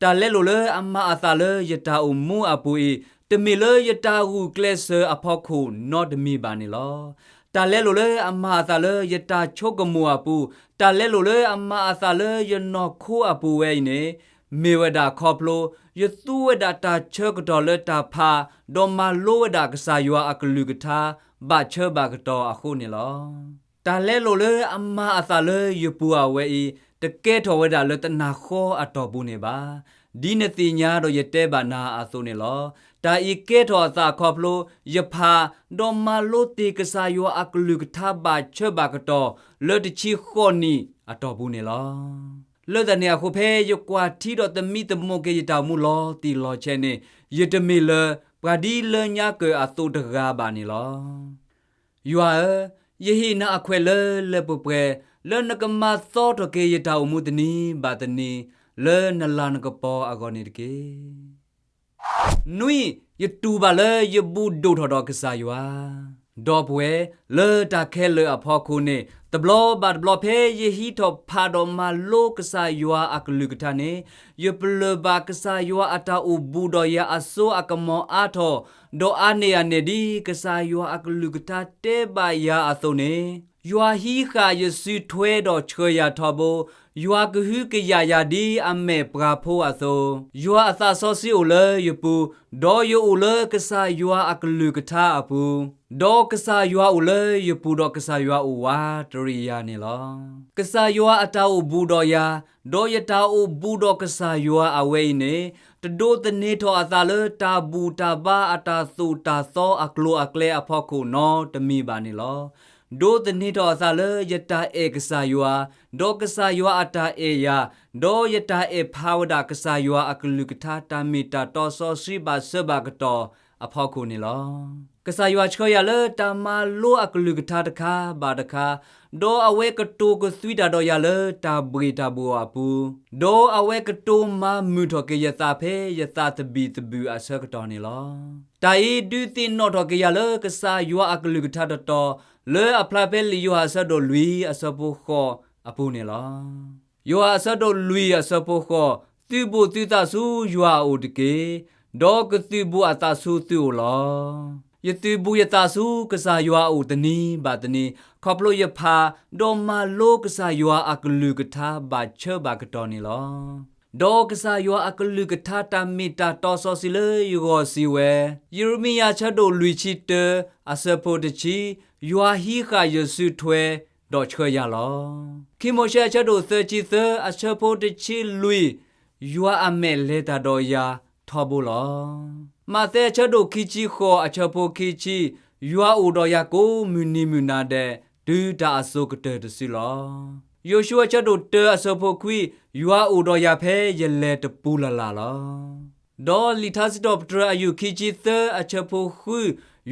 တၢ်လဲလိာ်လၢအမၤအသးလၢယတၢ်အိၣ်မူအပူၤအံၤ တမ့ၢ်လၢယတၢ်ဂုာ်ကျဲးစၢးအဖီခိၣ်နီတမံၤဘၣ်န့ၣ်လီၤ. တၢ်လဲလိာ်လၢအမၤအသးလၢယတၢ်ဆိကမိၣ်အပူၤ, တၢ်လဲလိာ်လၢအမၤအသးလၢယနီၢ်ခိအပူၤဝဲအံၤန့ၣ် မ့ၢ်ဝဲဒၣ်ခီဖျိ ယသူဝဲဒၣ်တၢ်ဆၢကတီၢ်လၢတၢ်ဖး ဒီးမၤလိဝဲဒၣ်ကစၢ်ယွၤအကလုၢ်ကထါ ဘၣ်ဆၢဘၣ်ကတီၢ်အဃိန့ၣ်လီၤ. တၢ်လဲလိာ်လၢအမၤအသးလၢယပူၤအဝဲအံၤ တကဲထီၣ်ဝဲဒၣ်လၢတနၢ်ဃီအတီၢ်ပူၤန့ၣ်ဘၣ်. ဒ်နသ့ၣ်ညါဒီးယတဲဘၣ်နၤအသိးန့ၣ်လီၤ. တၢ်အံၤကဲထီၣ်အသးခီဖျိ ယဖး ဒီးမၤလိတ့ၢ်ကစၢ်ယွၤအကလုၢ်ကထါဘၣ်ဆၢဘၣ်ကတီၢ် လၢတဆံဃိးနံၣ်အတီၢ်ပူၤန့ၣ်လီၤ. လၢတၢ်န့ၣ်အဃိ ဖဲယကွၢ်ထံဒီးသမံသမိးက့ၤယတၢ်အိၣ်မူလီၤတံၢ်လီၤဆဲးန့ၣ် ယတမ့ၢ်လၢ ပှၤဒ်လၢညါကၢၢ်အသိးတဂၤဘၣ်န့ၣ်လီၤ. ယွၤဧၢ, ယဟ့ၣ်နၤအခွဲးလၢလၢပှဲၤပှဲၤ လၢနကမၤသီထီၣ်က့ၤယတၢ်အိၣ်မူတနံၤဘၣ်တနံၤ လၢနလၤနကပီၤအဂီၢ်န့ၣ်တက့ၢ်. နွံ, ယတူၢ်ဘၣ်လၢယဘူးဒိၣ်ထီၣ်ဒီးကစၢ်ယွၤ. ဒီပုၢ်ဝဲၢ်, လၢတၢ်ခဲလၢာ်အဖီခိၣ်န့ၣ် တဘျီဘၣ်တဘျီဖဲယဟံးထီၣ်ဖးဒီးမၤလိကစၢ်ယွၤအကလုၢ်ကထါန့ၣ် ယပလၢၢ်ဘၣ်ကစၢ်ယွၤအတၢ်အိၣ်ဘူးဒီးယၤအစိအကမီၤအါထီၣ်, ဒီးအါန့ၢ်အန့ၣ်ဒ်ကစၢ်ယွၤအကလုၢ်ကထါတဲဘၣ်ယၤအသိးန့ၣ် ယွၤဟံးဃာ်ယစုထွဲဒီးဆှၢယၤထီဘိ, ယွၤကဟုကယာ်ယၤဒ်အမဲာ်ပှၤဖိအသိး, ယွၤအသးစီဆှံအိၣ်လၢယပူၤ, ဒီးယအိၣ်လၢကစၢ်ယွၤအကလုၢ်ကထါအပူၤ, ဒီးကစၢ်ယွၤအိၣ်လၢယပူၤဒီးကစၢ်ယွၤအိၣ်ဝးတရံးယၤန့ၣ်လီၤ. ကစၢ်ယွၤအတၢ်အိၣ်ဘူးဒီးယၤ, ဒီးယတၢ်အိၣ်ဘူးဒီးကစၢ်ယွၤအဝဲအံၤန့ၣ် တဒိးသန့ၤထီၣ်အသးလၢတၢ်ဘူၣ်တၢ်ဘါအတၢ်သိၣ်တၢ်သီအကျိၤအကျဲအဖီခိၣ်နီတမံၤဘၣ်န့ၣ်လီၤ. ဒိးသန့ၤထီၣ်အသးလၢယတၢ်အဲၣ်ကစၢ်ယွၤ, ဒီးကစၢ်ယွၤအတၢ်အဲၣ်ယၤ, ဒီးယတၢ်အဲၣ်ဖးဝဲဒၣ်ကစၢ်ယွၤအကလုၢ်ကထါတၢ်မ့ၢ်တၢ်တီစီဆှံဘၣ်ဆၢဘၣ်ကတီၢ်အဖီခိၣ်န့ၣ်လီၤ. ကစၢ်ယွၤဆှၢယၤလၢတၢ်မၤလိအကလုၢ်ကထါတခါဘၣ်တခါ, ဒီးအဝဲကတိၤကသွံတၢ်ဒီးယၤလၢတၢ်ဘှ့ၣ်တၢ်ဘှီၣ်အပူၤ, ဒီးအဝဲကတိၤမၤမုာ်ထီၣ်က့ၤယသးဖဲယသးသဘံၣ်သဘုၣ်အဆၢကတီၢ်န့ၣ်လီၤ. တၢ်အံၤဒုးသ့ၣ်နီၣ်ထီၣ်က့ၤယၤလၢကစၢ်ယွၤအကလုၢ်ကထါတတီၤ, လၢအဖျါဖဲလံာ်ယိၤဟၣ်အဆၢဒိၣ်လွံၢ်အဆၢဖိဃိးအပူၤန့ၣ်လီၤ. ယိၤဟၣ်အဆၢဒိၣ်လွံၢ်အဆၢဖိဃိး, သုးဘူးသုသးဆူယွၤအအိၣ်တက့ၢ်, ဒီးကသုးဘူးအသးဆူသုအိၣ်လီၤ. ယသုးဘူးယသးဆူကစၢ်ယွၤအအိၣ်တနံၤဘၣ်တနံၤ, ခီဖျိယဖး, ဒီးမၤလိကစၢ်ယွၤအကလုၢ်ကထါဘၣ်ဆၢဘၣ်ကတီၢ်န့ၣ်လီၤ. ဒီးကစၢ်ယွၤအကလုၢ်ကထါတၢ်မ့ၢ်တၢ်တီစီဆှံလၢယဂီၢ်စံးဝဲ, ယံးရမံယၤဆၢဒိၣ်လွံၢ်ဆံတၢ, အဆၢဖိတဆံ, ယွၤဟံးဃာ်ယစုထွဲ, ဒီးဆှၢယၤလီၤ. ခံမိၤၡ့အဆၢဒိၣ်သၢဆံသၢ အဆၢဖိတဆံလွံၢ်, ယွၤအမဲာ်လဲၤတၢ်ဒီးယၤထီဘိလီၤ. မးသဲအဆၢဒိၣ်ခံဆံဃိးအဆၢဖိခံဆံ, ယွၤအိၣ်ဒီးယၤကိးမုၢ်နံၤမုၢ်နၤဒဲး, တုၤတၢ်အစိၤကတၢၢ်တစုလီၤ. ယိၤၡူအဆၢဒိၣ်တၢအဆၢဖိခွံ, ယွၤအိၣ်ဒီးယၤဖဲယလဲၤတပူၤလၢ်လၢ်လီၤ. ဒီးလံာ်ထါစံးထီၣ်ပတြၢၤအယူၢ်ခံဆံသၢအဆၢဖိဃု,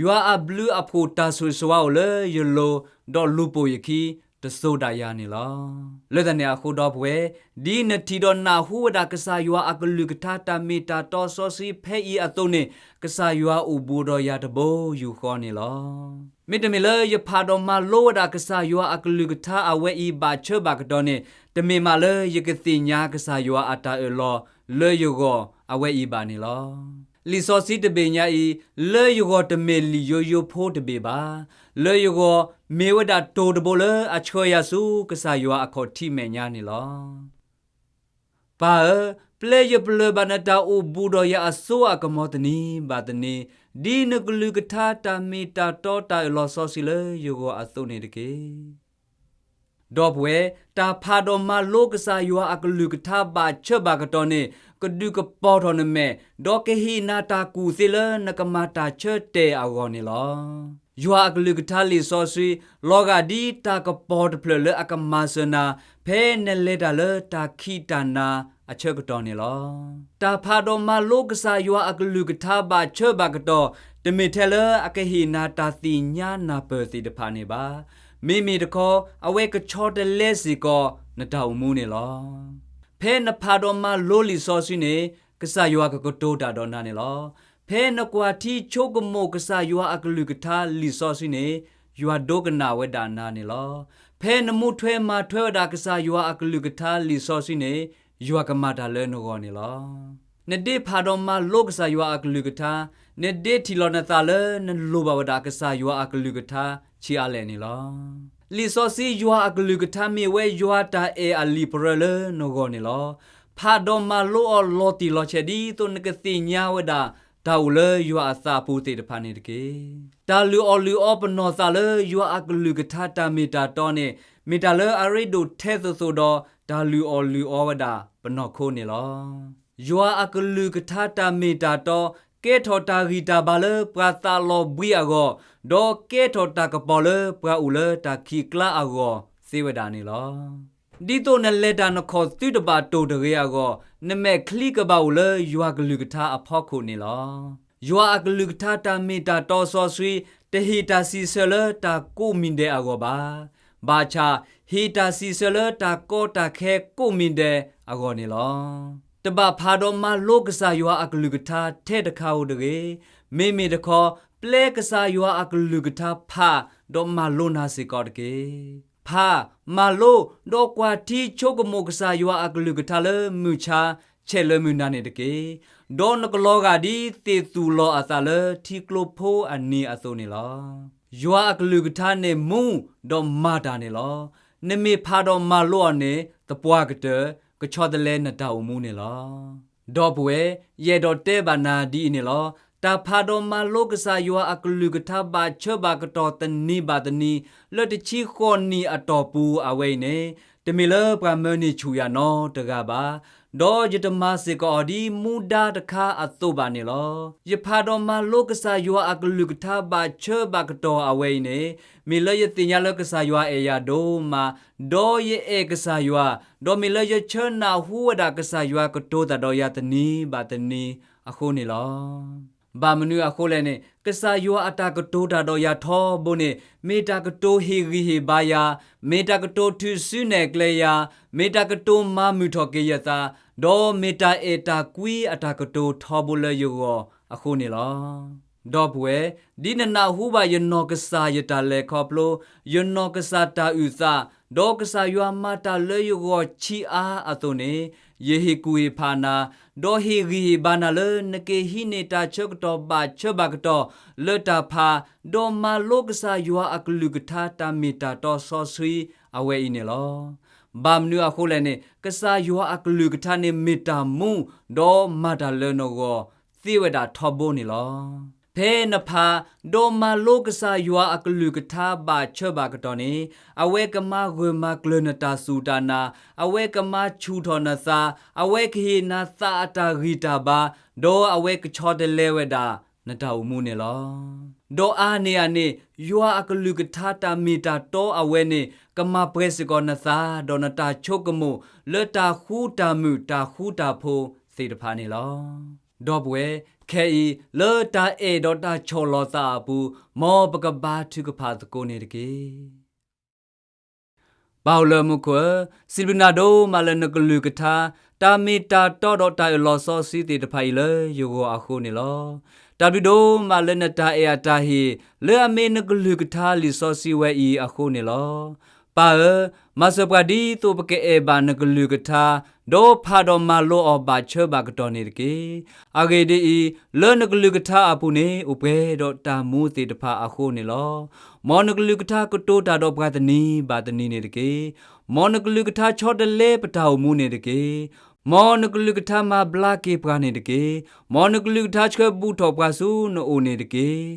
ယွၤအဘျုးအဖှိၣ်တၢ်ဆိၣ်ဂ့ၤဆိၣ်ဝါအိၣ်လၢယလိၤ, ဒီးလူၤပိာ်ယခံ, တစိၤဒၣ်ယၤန့ၣ်လီၤ. လၢတၢ်န့ၣ်အဃိဒီပုၢ်ဝဲၢ်, ဒ်နထံၣ်ဒီးနၢ်ဟူဝဲဒၣ်ကစၢ်ယွၤအကလုၢ်ကထါတၢ်မ့ၢ်တၢ်တီစီဆှံဖဲအံၤအသိးန့ၣ်, ကစၢ်ယွၤအိၣ်ဘူးဒီးယၤတဘိယူၢ်ဃီန့ၣ်လီၤ. မ့တမ့ၢ်လၢယဖးဒီးမၤလိဝဲဒၣ်ကစၢ်ယွၤအကလုၢ်ကထါအဝဲအံၤဘၣ်ဆၢဘၣ်ကတီၢ်န့ၣ်, တမ့ၢ်မးလၢယကသ့ၣ်ညါကစၢ်ယွၤအတၢ်အၢၣ်လီၤလၢယဂီၢ်အဝဲအံၤဘၣ်န့ၣ်လီၤ. လံာ်စီဆှံတဘ့ၣ်ညါအံၤ, လၢယဂီၢ်တမ့ၢ်လံာ်ယိယိဖိတဘ့ၣ်ဘၣ်. လၢယဂီၢ်မ့ၢ်ဝဲဒၣ်တိၤတဘိလၢအဆှၢယၤဆူကစၢ်ယွၤအခီၣ်ထံးမဲာ်ညါန့ၣ်လီၤ. ပၢ်ဧၢ, ပျဲယပျၢၢ်ဘၣ်နတၢ်အိၣ်ဘူးဒီးယၤအစိအကမီၤတနံၤဘၣ်တနံၤ, ဒ်နကလုၢ်ကထါတၢ်မ့ၢ်တၢ်တီတၢ်အၢၣ်လီၤစီဆှံလၢယဂီၢ်အသိးန့ၣ်တက့ၢ်. ဒီပုၢ်ဝဲၢ်, တၢ်ဖးဒီးမၤလိကစၢ်ယွၤအကလုၢ်ကထါဘၣ်ဆၢဘၣ်ကတီၢ်န့ၣ်, ကဒုးကပီၤထီၣ်နမဲာ်, ဒီးကဟ့ၣ်နၤတၢ်ကူၣ်သ့လၢနကမၤတၢ်ဆၢတဲာ်အဂီၢ်န့ၣ်လီၤ. ယွၤအကလုၢ်ကထါလံာ်စီဆှံ, လီၤဂာ်ဒ်တၢ်ကပီၤတဖျၢၣ်လၢအကမၤစၢၤနၤ, ဖဲနလဲၤတၢ်လၢတၢ်ခံးတၢ်နၤအဆၢကတီၢ်န့ၣ်လီၤ. တၢ်ဖးဒီးမၤလိကစၢ်ယွၤအကလုၢ်ကထါဘၣ်ဆၢဘၣ်ကတီၢ်, တမ့ၢ်ထဲလၢအကဟ့ၣ်နၤတၢ်သ့ၣ်ညါနၢ်ပၢၢ်သ့ၣ်တဖၣ်န့ၣ်ဘၣ်. မ့မ့ၢ်တခီ, အဝဲကဆီတလဲစ့ၢ်ကီးနတၢ်အိၣ်မူန့ၣ်လီၤ. ဖဲနဖးဒီးမၤလိလံာ်စီဆှံန့ၣ်, ကစၢ်ယွၤကကတိၤတၢ်ဒီးနၤန့ၣ်လီၤ. ဖဲနကွၢ်ထံဆိကမိၣ်ကစၢ်ယွၤအကလုၢ်ကထါလံာ်စီဆှံန့ၣ်, ယွၤဒိကနၣ်ဝဲဒၣ်နၤန့ၣ်လီၤ. ဖဲနမူထွဲမၤထွဲဝဲဒၣ်ကစၢ်ယွၤအကလုၢ်ကထါလံာ်စီဆှံန့ၣ်, ယွၤကမၤတၢ်လၢနဂီၢ်န့ၣ်လီၤ. နဒ့ဖးဒီးမၤလိကစၢ်ယွၤအကလုၢ်ကထါ, နဒ့ထံၣ်လီၤနသးလၢနလိၣ်ဘၣ်ဝဲဒၣ်ကစၢ်ယွၤအကလုၢ်ကထါဆံးအါလဲၣ်န့ၣ်လီၤ. လံာ်စီဆှံယွၤအကလုၢ်ကထါမ့ၢ်ဝဲယွၤတၢ်အဲၣ်အလံာ်ပရၢလၢနဂီၢ်န့ၣ်လီၤ. ဖးဒီးမၤလိအီၤလီၤတံၢ်လီၤဆဲးဒ်သိးနကသ့ၣ်ညါဝဲဒၣ်တၢ်အိၣ်လၢယွၤအသးအပူၤသ့ၣ်တဖၣ်န့ၣ်တက့ၢ်. တၢ်လုၢ်အီၣ်လုၢ်အီပနီၢ်သးလၢယွၤအကလုၢ်ကထါတၢ်မ့ၢ်တၢ်တီန့ၣ်, မ့ၢ်တၢ်လၢအရ့ဒိၣ်ထဲသိးသိးဒီးတၢ်လုၢ်အီၣ်လုၢ်အီဝဲဒၣ်ပနီၢ်ခိန့ၣ်လီၤ. ယွၤအကလုၢ်ကထါတၢ်မ့ၢ်တၢ်တီ, ကဲထီၣ်တၢ်ဂံၢ်တၢ်ဘါလၢပှၤသးလီၤဘှံးအဂီၢ်, ဒီးကဲထီၣ်တၢ်ကပီၤလၢပှၤအိၣ်လၢတၢ်ခံးကျါအဂီၢ်သ့ဝဲဒၣ်န့ၣ်လီၤ. ဒ်သိးနလဲၤတၢ်နခီၣ်သုတဘၣ်တိၢ်တဂ့ၤအဂီၢ်, နမဲာ်ချံကဘၣ်အိၣ်လၢယွၤကလုၢ်ကထါအဖီခိၣ်န့ၣ်လီၤ. ယွၤအကလုၢ်ကထါတၢ်မ့ၢ်တၢ်တီစီဆှံ, တဟ့ၣ်တၢ်စံးဆၢလၢတၢ်ကိးမံၤဒဲးအဂီၢ်ဘၣ်. ဘၣ်ဆၣ်, ဟ့ၣ်တၢ်စံးဆၢလၢတၢ်ကီတၢ်ခဲကိးမံၤဒဲးအဂီၢ်န့ၣ်လီၤ. တဘၣ်ဖးဒီးမၤလိကစၢ်ယွၤအကလုၢ်ကထါထဲတခါဧိၤတဂ့ၤ. မ့မ့ၢ်တခီ, ပျဲကစၢ်ယွၤအကလုၢ်ကထါဖးဒီးမၤလိနၤစ့ၢ်ကီးတက့ၢ်. ဖး, မၤလိ, ဒီးကွၢ်ထံဆိကမိၣ်ကစၢ်ယွၤအကလုၢ်ကထါလၢမုၢ်ဆါဆဲးလၢမုၢ်နၤန့ၣ်တက့ၢ်. ဒီးနကလီၤဂာ်ဒ်သ့ၣ်သူၣ်လီၤအသးလၢထံကျိဖိအနံၤအသိးန့ၣ်လီၤ. ယွၤအကလုၢ်ကထါန့ၣ်မူဒီးမၤတၢ်န့ၣ်လီၤ. နမ့ၢ်ဖးဒီးမၤလိအီၤန့ၣ် သပှၢ်ကတၢၢ် ကဆီတလဲနတၢ်အိၣ်မူန့ၣ်လီၤ. ဒီပုၢ်ဝဲၢ်, ယအဲၣ်ဒိးတဲဘၣ်နၤဒ်အံၤန့ၣ်လီၤ. တၢ်ဖးဒီးမၤလိကစၢ်ယွၤအကလုၢ်ကထါဘၣ်ဆၢဘၣ်ကတီၢ်တနံၤဘၣ်တနံၤ လၢတဆံဃိးနံၣ်အတီၢ်ပူၤအဝဲအံၤန့ၣ်, တမ့ၢ်လၢပှၤမၢန့ၢ်ဆူၣ်ယၤနီတဂၤဘၣ်. ဒီးယတမၤစ့ၢ်ကီးအီၤဒ်မူဒါတခါအသိးဘၣ်န့ၣ်လီၤ. ယဖးဒီးမၤလိကစၢ်ယွၤအကလုၢ်ကထါဘၣ်ဆၢဘၣ်ကတီၢ်အဝဲအံၤန့ၣ်, မ့ၢ်လၢယသ့ၣ်ညါလၢကစၢ်ယွၤအဲၣ်ယၤဒိၣ်မး, ဒီးယအဲၣ်ကစၢ်ယွၤ, ဒီးမ့ၢ်လၢယဆၢနၢ်ဟူဝဲဒၣ်ကစၢ်ယွၤကတိၤတၢ်ဒီးယၤတနံၤဘၣ်တနံၤအဃိန့ၣ်လီၤ. ဘၣ်မနုၤအဃိလဲၣ်န့ၣ်, ကစၢ်ယွၤအတၢ်ကတိၤတၢ်ဒီးယၤထီဘိန့ၣ်, မ့ၢ်တၢ်ကတိၤဟ့ၣ်ဂံၢ်ဟ့ၣ်ဘါယၤ, မ့ၢ်တၢ်ကတိၤထုးစုနဲၣ်ကျဲယၤ, မ့ၢ်တၢ်ကတိၤမၤမုာ်ထီၣ်က့ၤယသး, ဒီးမ့ၢ်တၢ်အဲၣ်တၢ်ကွံအတၢ်ကတိၤထီဘိလၢယဂီၢ်အဃိန့ၣ်လီၤ. ဒီပုၢ်ဝဲၢ်, ဒ်နနၢ်ဟူဘၣ်ယနီၢ်ကစၢ်ယတၢ်လဲၤခီဖျိ, ယနီၢ်ကစၢ်တၢ်အုၣ်သး, ဒီးကစၢ်ယွၤမၤတၢ်လၢယဂီၢ်ဆံးအါအသိးန့ၣ်, ယဟ့ၣ်ကူၣ်ဟ့ၣ်ဖးနၤ, ဒီးဟ့ၣ်ဂံၢ်ဟ့ၣ်ဘါနၤလၢနကဟံးန့ၢ်တၢ်ဆၢကတီၢ်ဘၣ်ဆၢဘၣ်ကတီၢ်လၢတၢ်ဖး, ဒီးမၤလိကစၢ်ယွၤအကလုၢ်ကထါတၢ်မ့ၢ်တၢ်တီစီဆှံအဝဲအံၤန့ၣ်လီၤ. ဘၣ်မနုၤအဃိလဲၣ်န့ၣ်, ကစၢ်ယွၤအကလုၢ်ကထါန့ၣ်မ့ၢ်တၢ်မူ, ဒီးမၤတၢ်လၢနဂီၢ်သ့ဝဲဒၣ်ထီဘိန့ၣ်လီၤ. ဖဲနဖး, ဒီးမၤလိကစၢ်ယွၤအကလုၢ်ကထါဘၣ်ဆၢဘၣ်ကတီၢ်န့ၣ်, အဝဲကမၤဂၢၢ်မၤကျၢၤနတၢ်စူၢ်တၢ်နာ်, အဝဲကမၤဆူၣ်ထီၣ်နသး, အဝဲကဟ့ၣ်နၤသးအတၢ်ဂံၢ်တၢ်ဘါ, ဒီးအဝဲကဆီတလဲဝဲဒၣ်နတၢ်အိၣ်မူန့ၣ်လီၤ. ဒီးအါန့ၢ်အန့ၣ်, ယွၤအကလုၢ်ကထါတၢ်မ့ၢ်တၢ်တီအဝဲန့ၣ်, ကမၤပှဲၤစ့ၢ်ကီးနသး, ဒီးနတၢ်ဆိကမိၣ်လၢတၢ်ဃူတၢ်မုာ်တၢ်ဃူတၢ်ဖိးသ့ၣ်တဖၣ်န့ၣ်လီၤ. ဒီပုၢ်ဝဲၢ်, ခဲအံၤလၢတၢ်အဲၣ်ဒီးတၢ်ဆီၣ်လီၤသးအပူၤ, မ်ပကဘါထုကဖၣ်သကိးန့ၣ်တက့ၢ်. ပၢ်အိၣ်လၢမူခိၣ်ဧၢ, စံးဘျုးနၤဒိၣ်မးလၢနကလုၢ်ကထါ, တၢ်မ့ၢ်တၢ်တီဒီးတၢ်အၢၣ်လီၤစီဆှံသ့ၣ်တဖၣ်အံၤလၢယဂီၢ်အဃိန့ၣ်လီၤ. တၢ်ဘျုးဒိၣ်မးလၢနတၢ်အဲၣ်အတၢ်ဟ့ၣ်, လၢအမ့ၢ်နကလုၢ်ကထါလံာ်စီဆှံဝဲအံၤအဃိန့ၣ်လီၤ. ပၢ်ဧၢ, မၤစၢၤပှၤဒ်သိးပကအဲၣ်ဘၣ်နကလုၢ်ကထါ, ဒီးဖးဒီးမၤလိအီၤဘၣ်ဆၢဘၣ်ကတီၢ်န့ၣ်တက့ၢ်. အဂ့ၢ်ဒ်အံၤ, လၢနကလုၢ်ကထါအပူၤန့ၣ် အိၣ်ပှဲၤဒီးတၢ်မူသ့ၣ်တဖၣ်အဃိန့ၣ်လီၤ. မ်နကလုၢ်ကထါကတိၤတၢ်ဒီးပှၤတနံၤဘၣ်တနံၤန့ၣ်တက့ၢ်. မ်နကလုၢ်ကထါဆီတလဲပတၢ်အိၣ်မူန့ၣ်တက့ၢ်. မ်နကလုၢ်ကထါမၤဘျါက့ၤပှၤန့ၣ်တက့ၢ်. မ်နကလုၢ်ကထါဆှၢဘူးထီၣ်ပှၤဆူနအိၣ်န့ၣ်တက့ၢ်.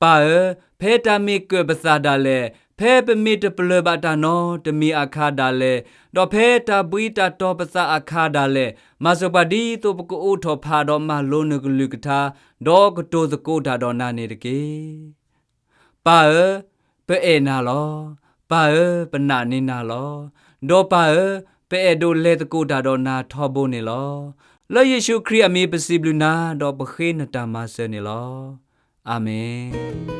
ပၢ်ဧၢ, ဖဲတၢ်မ့ၢ်ကၢၣ်ပသးဒၣ်လဲာ်, ဖဲပမ့ၢ်တပလၢၢ်ဘၣ်တၢ်နီတမံၤအခါဒၣ်လဲာ်, ဒီးဖဲတၢ်ဘှံးတၢ်တီၤပသးအခါဒၣ်လဲာ်, မၤစၢၤပှၤဒ်သိးပကအိးထီၣ်ဖးဒီးမၤလိနကလုၢ်ကထါ, ဒီးကတိၤသကိးတၢ်ဒီးနၤန့ၣ်တက့ၢ်. ပၢ်ဧၢ, ပအဲၣ်နၤလီၤ. ပၢ်ဧၢ, ပနာ်န့ၢ်နၤလီၤ. ဒီးပၢ်ဧၢ, ပအဲၣ်ဒိးလဲၤသကိးတၢ်ဒီးနၤထီဘိန့ၣ်လီၤ. လၢယ့ၣ်ၡူးခရံာ်အမံၤပစံးဘျုးနၤ, ဒီးပဃ့နတၢ်မၤစၢၤန့ၣ်လီၤ. အၤမ့ၣ်.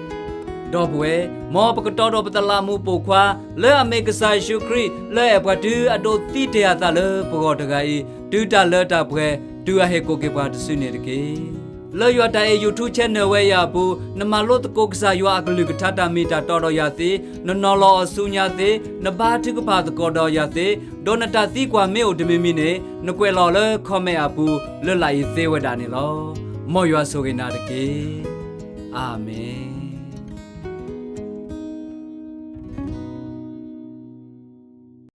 ဒီပုၢ်ဝဲၢ်, မ်ပကတီဒီးပသလးမူးပိာ်ခွါ, လၢအမ့ၢ်ကစၢ်ယ့ၣ်ၡူးခရံာ် လၢအအဲၣ်ပှၤတုၤအဒိးသံတ့ၢ်အသးလၢပဂီၢ်တဂၤအံၤ, တုၤတၢ်လၢတၢ်ပှဲၤ, တုၤအဟဲကိးက့ၤပှၤတစုန့ၣ်တက့ၢ်. လၢယွၤတၢ်အဲၣ် YouTube channel ဝဲအံၤအပူၤ, နမၤလိသကိးကစၢ်ယွၤအကလုၢ်ကထါတၢ်မ့ၢ်တၢ်တီဒီးယၤသ့, နနီၤလီၤအီၤဆူညါသ့, နဘါထုကဖၣ်သကိးဒီးယၤသ့, ဒီးနတၢ်သံကွၢ်မ့ၢ်အိၣ်တမံၤမံၤန့ၣ်, နကွဲးလီၤလၢ comment အပူၤ လၢလာ်အံၤသ့ဝဲဒၣ်န့ၣ်လီၤ. မ်ယွၤဆိၣ်ဂ့ၤနၤတက့ၢ်. အၤမ့ၣ်.